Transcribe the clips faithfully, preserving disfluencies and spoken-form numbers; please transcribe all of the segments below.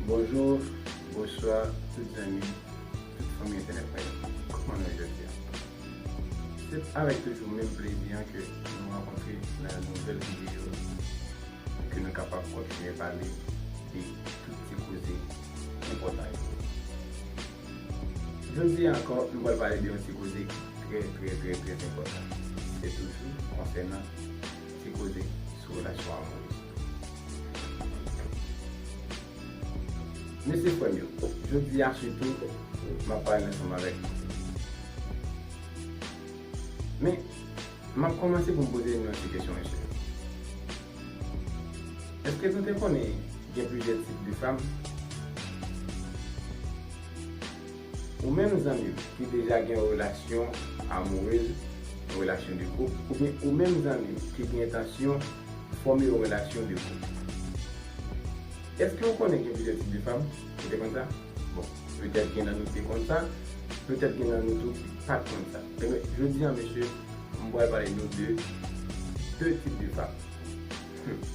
Bonjou, bonswa, tout zanmi, tout fanmi entènèt mwen yo. Kòman nou ye jodi a? Se avèk toujou menm plezi an ke nou rankontre nan yon nouvèl videyo pou ke nou kapab kontinye pale de tout ti koze enpòtan yo. Jodi a ankò, nou pral pale de yon ti koze ki trè, trè, trè, trè enpòtan. Se toujou konsènan ti koze sou relasyon amourèz. Mesye, frè m yo, jodi a sitou, m ap pale ansanm avèk nou. Men, m ap kòmanse pou m poze nou yon ti kesyon, mesye. Èske nou te konnen gen plizyè tip de fanm? Ou menm zanmi m ki deja gen yon relasyon amourèz, yon relasyon de koup, oubyen ou menm zanmi m ki gen entansyon fòme yon relasyon de koup. Èske ou konnen gen plizyè tip de fanm? Ou te konn sa? Bon, petèt gen nan nou te konn sa, petèt gen nan nou tou ki pa t konn sa. Ebyen, jodi a, mesye, m pral pale nou de de tip de fanm. Hmm.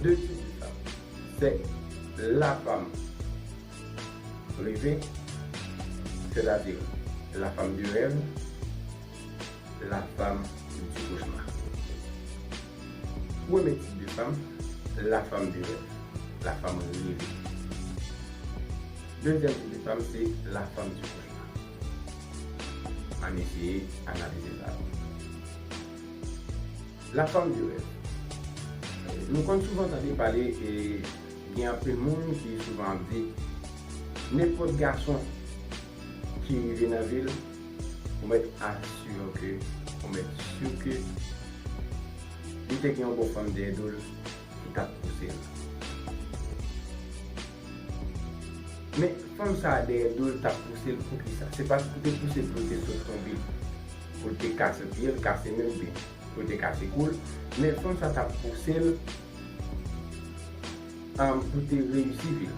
De tip de fanm. Se la fanm rêvée, c'est-à-dire la femme du rêve, la femme du cauchemar. Premye tip de fanm, la femme du rêve, la femme rêvée. Dezyèm tip de fanm, se la femme du cauchemar. Ann eseye analize sa. La femme du rêve. Nou konn souvan tande pale, e gen anpil moun ki souvan ap di, nenpòt gason ki rive nan vi l, ou mèt asire ke, ou mèt si ke li te gen yon bon fanm dèyè do l ki t ap pouse l. Men fanm sa a dèyè do l t ap pouse l poukisa? Se pa pou te pouse l pou l te sot tonbe, pou l te kase pye l, kase men l, oubyen pou l te kase kou l. Men fanm sa t ap pouse l, um, pou te reyisi vi l.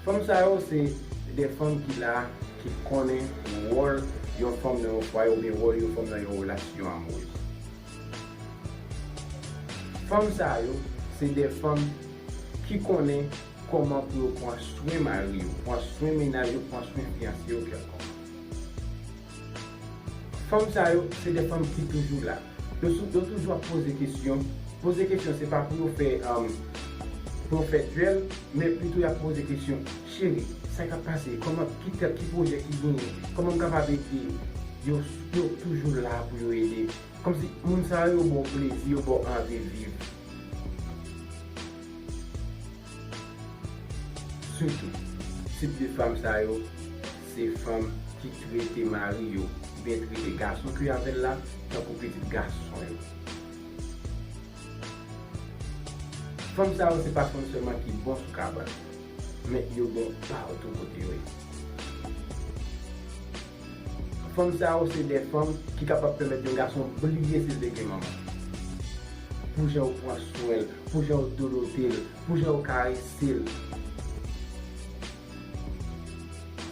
Fanm sa yo se de fanm ki la, ki konnen wòl yon fanm nan yon fwaye oubyen wòl yon fanm nan yon relasyon amourèz. Fanm sa yo, se de fanm ki konnen kòman pou yo pran swen mari yo, pran swen mennaj yo, pran swen fiyanse yo kèlkonk. Fanm sa yo, se de fanm ki toujou la. Yo sou, yo toujou ap poze kesyon. Poze kesyon, se pa pou yo fè, um, pou yo fè dyèl, men pito y ap poze kesyon. Cheri, sa k ap pase? Kòman, ki tèl, ki pwojè ki genyen? Kòman m kapab ede? Yo, yo toujou la pou yo ede. Kòmsi moun sa yo, yo ba w plezi, yo ba w anvi viv. Sitou, tip de fanm sa yo, se fanm ki trete mari yo, oubyen trete gason ki avè l la, tankou pitit gason yo. Fanm sa yo, se pa fanm sèlman ki bon sou kabann, men yo bon patou kote yo ye. Fanm sa yo, se de fanm ki kapab pèmèt yon gason bliye si l te gen manman. Pou jan yo pran swen l, pou jan yo dodote l, pou jan yo karese l.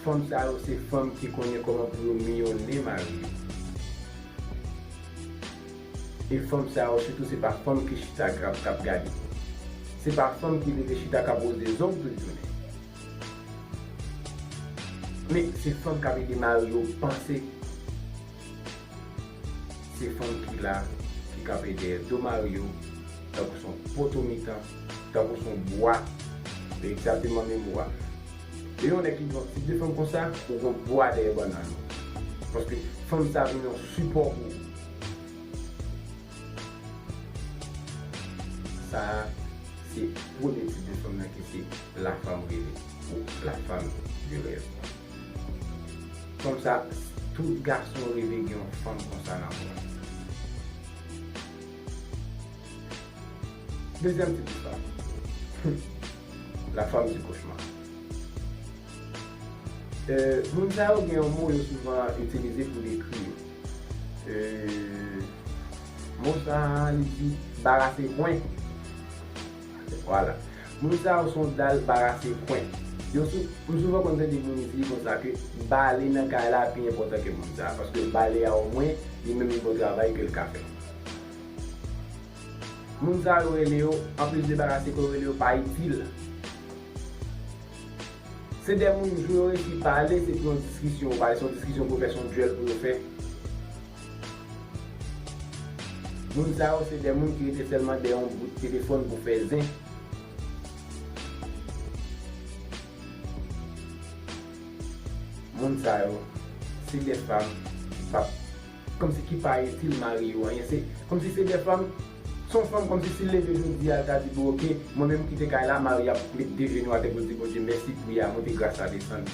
Fanm sa yo, se fanm ki konnen kòman pou yo miyonnen mari yo. E fanm sa yo, sitou, se pa fanm ki chita k ap, k ap gade. Se pa fanm ki leve chita k ap woze zong tout jounen. Men se fanm k ap ede mari yo panse. Se fanm ki la, ki kanpe dèyè do mari yo, tankou se yon poto mitan, tankou se yon bwa, egzakteman menm bwa. E yon nèg ki gen yon tip de fanm konsa, ou gen yon bwa dèyè bannann ou. Paske fanm sa vin yon sipò pou ou. Sa a, se premye tip de fanm nan ki se la femme rêvée ou la femme de rêve. Fanm sa, tout gason reve gen yon fanm konsa nan kò l. Dezyèm tip de fanm, la femme du cauchemar. Euh, moun sa yo gen yon mo yo souvan itilize pou dekri yo. Euh, mo sa a, li di barase kwen. Vwala. Moun sa yo se yon dal barase kwen. Yo sou, m souvan konn tande moun di konsa ke bale nan kay la pi enpòtan ke moun sa a, paske bale a omwen, li menm li gon travay ke l ka fè. Moun sa yo rele yo, anplis debarase kò yo, rele yo pa itil. Se de moun jou yo resi pale, se pou yon diskisyon yo pale, se yon diskisyon pou yo fè, se yon dyèl pou yo fè. Moun sa yo se de moun ki rete sèlman dèyè yon bout telefòn pou fè zen. Moun sa yo, se de fanm ki p ap, kòmsi ki pa itil mari yo anyen. Se kòmsi se de fanm, se yon fanm kòmsi si l leve jodi a, l ta di, "Bon, oke, mwen menm kite kay la," mari ap met de jenou atè pou l di, "Bondye, mèsi pou yè a, mwen te gras la desann."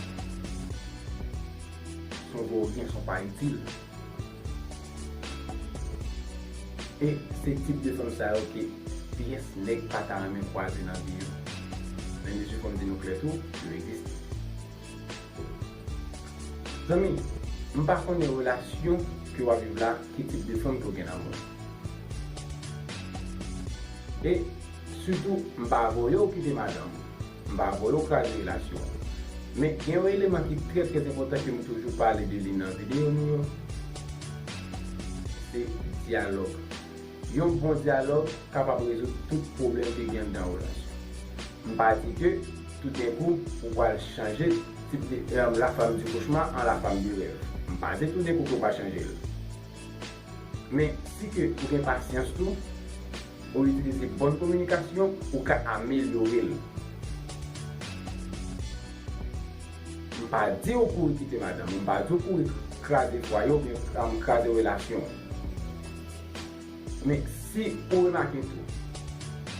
Se yon voryen, se yon pa itil. E se tip de fanm sa yo ke pyès nèg pa ta renmen kwaze nan vi yo. Men mesye, fò m di nou klè tou, yo egziste. Zanmi, m pa konnen relasyon ke w ap viv la, ki tip de fanm ke w gen nan men w. E sitou, m pa voye w kite madanm ou. M pa voye w kraze relasyon an. Men gen yon eleman ki trè, trè enpòtan ke m toujou pale de li nan videyo nou yo. Se dyalòg. Yon bon dyalòg kapab rezoud tout pwoblèm ke gen anndan yon relasyon. M pa di ke toudenkou ou pral chanje tip de, euh, la femme du cauchemar an la femme de rêve. M pa di toudenkou ke w pral chanje l. Men si ke ou gen pasyans tou, ou itilize bòn kominikasyon, ou ka amelyore l. M pa di w kouri kite madanm ou, m pa di w kouri kraze fwaye w oubyen, um, kraze relasyon w. Men si ou remake tou,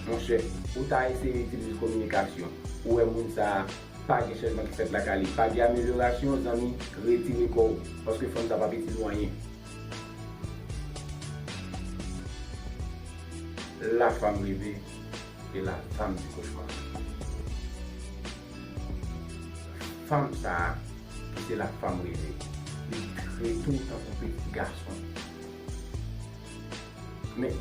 monchè, ou ta eseye itilize kominikasyon, ou wè moun sa a pa gen chanjman ki fèt lakay li, pa gen amelyorasyon, zanmi, retire kò w, paske fanm sa p ap itil ou anyen. La femme rêvée et la femme du cauchemar. Fanm sa a, ki se la femme rêvée, li trete w tankou pitit gason. Men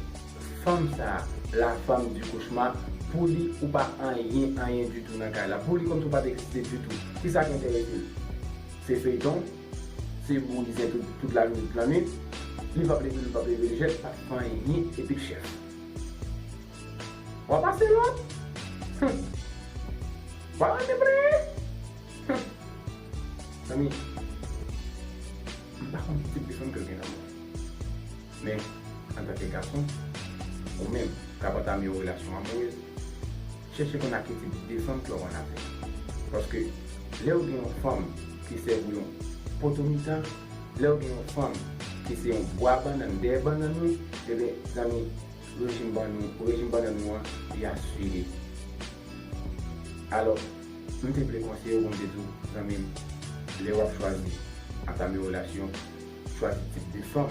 fanm sa a, la femme du cauchemar, pou li, ou pa anyen, anyen ditou nan kay la. Pou li, kòmsi ou pa t egziste ditou. Kisa k enterese l? Se feyton, se bouyi zen tout, tout lajounen, tout lannwit. Li p ap leve, li p ap leve, li jèt, pa fè anyen epi l chèf. W a pase lòd. Hum. W a rete preye. Hum. Zanmi, m pa konn ki tip de fanm ke l gen nan men l. Men, antanke gason, ou menm k ap antame yon relasyon amourèz, chèche konn a ki tip de fanm ke w ap annafè. Paske lè w gen yon fanm ki sèvi w yon poto mitan, lè w gen yon fanm ki se yon bwa bannann dèyè bannann ou, ebyen, zanmi, rejim bannann, rejim bannann ou an, li asire. Alò, m te vle konseye w pou m te di w, zanmi m, lè w ap chwazi antame relasyon, chwazi tip de fanm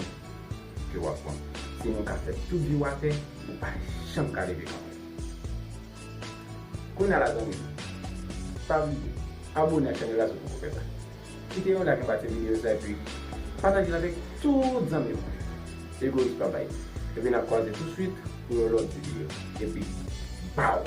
ke w ap pran. Sinon, w ka fè tout vi w atè, ou pa janm ka leve kanpe. Kounye a la, zanmi m, pa bliye abòne ak chanèl la si w poko fè sa. Kite yon like anba ti videyo sa epi pataje l avèk tout zanmi w. Egoyis pa bay. Epi n ap kwaze tousuit pou yon lòt videyo. Epi, baw!